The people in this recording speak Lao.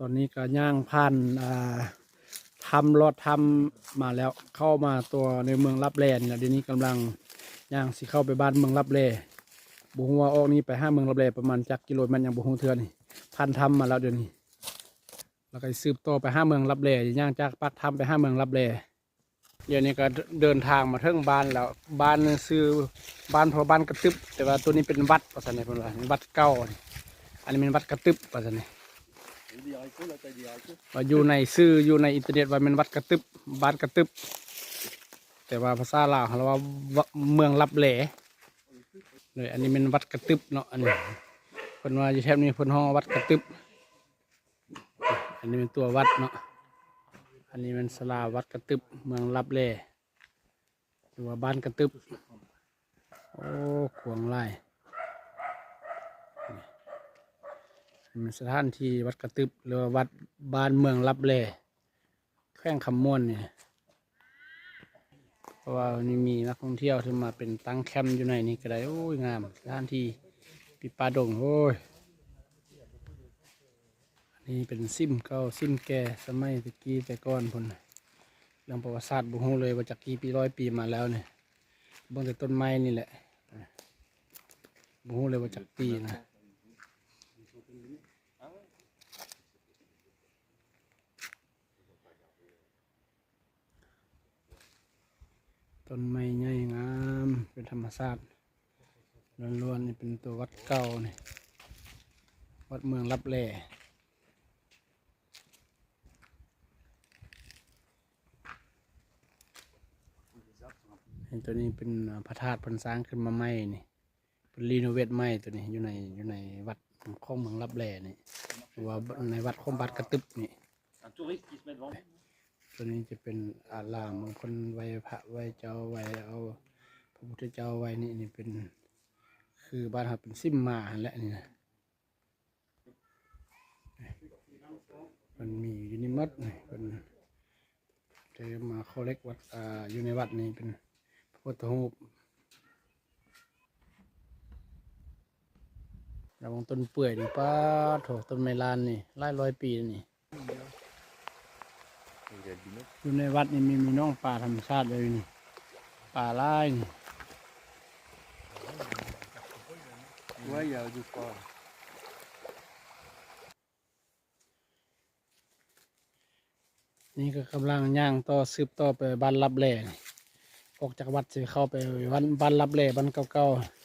ຕອນນີ້ກໍຍ່າງຜ່ານ ອ່າ ຖ້ຳ ລອດຖ້ຳມາແລ້ວ ເຂົ້າມາຕົວໃນເມືອງລັບແລນີ້ແຫຼະ. ດຽວນີ້ກຳລັງຍ່າງຊິເຂົ້າໄປບ້ານເມືອງລັບແລ. ບໍ່ຮູ້ວ່າອອກນີ້ໄປຫາເມືອງລັບແລປະມານຈັກກິໂລແມັດ ຍັງບໍ່ຮູ້ເທື່ອນີ້. ຜ່ານຖ້ຳມາແລ້ວດຽວນີ້ ແລ້ວກໍຊິສືບຕໍ່ໄປຫາເມືອງລັບແລ, ຍ່າງຈາກປາກຖ້ຳໄປຫາເມືອງລັບແລ. ດຽວນີ້ກໍເດີນທາງມາເຖິງບ້ານແລ້ວ. ບ້ານຊື່ບ້ານ ເພາະວ່າບ້ານກະຕຶບ, ແຕ່ວ່າຕົວນີ້ເປັນວັດວ່າຊັ້ນເດ ເພິ່ນວ່າ ວັດເກົ່າ. ອັນນີ້ແມ່ນວັດກະຕຶບວ່າຊັ້ນເດ. ວ່າຢູ່ໃນຊື່ ຢູ່ໃນອິນເຕີເນັດວ່າແມ່ນວັດກະຕຶບ, ບ້ານກະຕຶບ, ແຕ່ວ່າພາສາລາວເຮົາເວົ້າວ່າ ວະ ເມືອງລັບແລ. ໂດຍ ອັນນີ້ແມ່ນວັດກະຕຶບເນາະ. ອັນນີ້ເພິ່ນວ່າຢູ່ແຖບນີ້ເພິ່ນຮ້ອງວ່າວັດກະຕຶບ. ອັນນີ້ແມ່ນຕົວວັດເນາະ. ອັນນີ້ແມ່ນສາລາວັດກະຕຶບ ເມືອງລັບແລ ຫຼືວ່າບ້ານກະຕຶບ. ໂອ້ ກວ້າງຫຼາຍ. ນີ້ແມ່ນສະຖານທີ່ວັດກະຕຶບ ຫຼືວ່າວັດ ບ້ານເມືອງລັບແລ ແຂວງຄຳມ່ວນນີ້. ເພາະວ່ານີ້ມີນັກທ່ອງທ່ຽວທີ່ມາເປັນຕັ້ງແຄມຢູ່ໃນນີ້ກໍໄດ້. ໂອ້ຍ ງາມ ສະຖານທີ່ ປີປ່າດົງ. ໂອ້ຍ ອັນນີ້ເປັນສິມເກົ່າສິມແກ່ ສະໄໝແຕ່ກີ້ແຕ່ກ່ອນພຸ້ນ. ເລື່ອງປະຫວັດສາດບໍ່ຮູ້ເລີຍວ່າຈັກກີ່ປີ ຮ້ອຍປີມາແລ້ວນີ້. ເບິ່ງແຕ່ຕົ້ນໄມ້ນີ້ແຫຼະ ບໍ່ຮູ້ເລີຍວ່າຈັກປີນະ. ຕົ້ນໄມ້ໃຫຍ່ງາມ ເປັນທຳມະຊາດລ້ວນໆ. ນີ້ເປັນຕົວວັດເກົ່ານີ້ ວັດເມືອງລັບແລ. ອັນຕົວນີ້ເປັນ ອາ ພະທາດເພິ່ນສ້າງຂຶ້ນມາໃໝ່ນີ້. ເພິ່ນຣີໂນເວດໃໝ່ຕົວນີ້ ຢູ່ໃນ ຢູ່ໃນວັດຂອງເມືອງລັບແລນີ້ ຫຼືວ່າໃນວັດຂອງບ້ານກະຕຶບນີ້. ຕົວນີ້ຈະເປັນອາລາມຂອງເພິ່ນໄວ້ພະໄວ້ເຈົ້າ ໄວ້ເອົາພະພຸດທະເຈົ້າໄວ້ນີ້. ນີ້ເປັນຄືບ້ານເຮົາເປັນສິມໝາຫັ້ນແຫຼະນີ້ນະ. ມັນມີຢູ່ນີ້ໝົດນີ້ ເພິ່ນຈະມາຄໍເລັກວັດ ອ່າ ຢູ່ໃນວັດນີ້ເປັນພະພຸດທະຮູບ. ລະວັງຕົ້ນເປື່ອຍນີ້ ປາດໂທ້ ຕົ້ນໄມ້ລ້ານນີ້ຫຼາຍຮ້ອຍປີແລ້ວນີ້. ຢູ່ໃນວັດນີ້ມີ ມີໜອງປາທຳມະຊາດເລີຍນີ້ ປາຫຼາຍນີ້. ນີ້ກໍກຳລັງຍ່າງຕໍ່ ສືບຕໍ່ໄປບ້ານລັບແລ. ອອກຈາກວັດຊິເຂົ້າໄປບ້ານ ບ້ານລັບແລ ບ້ານເກົ່າໆ.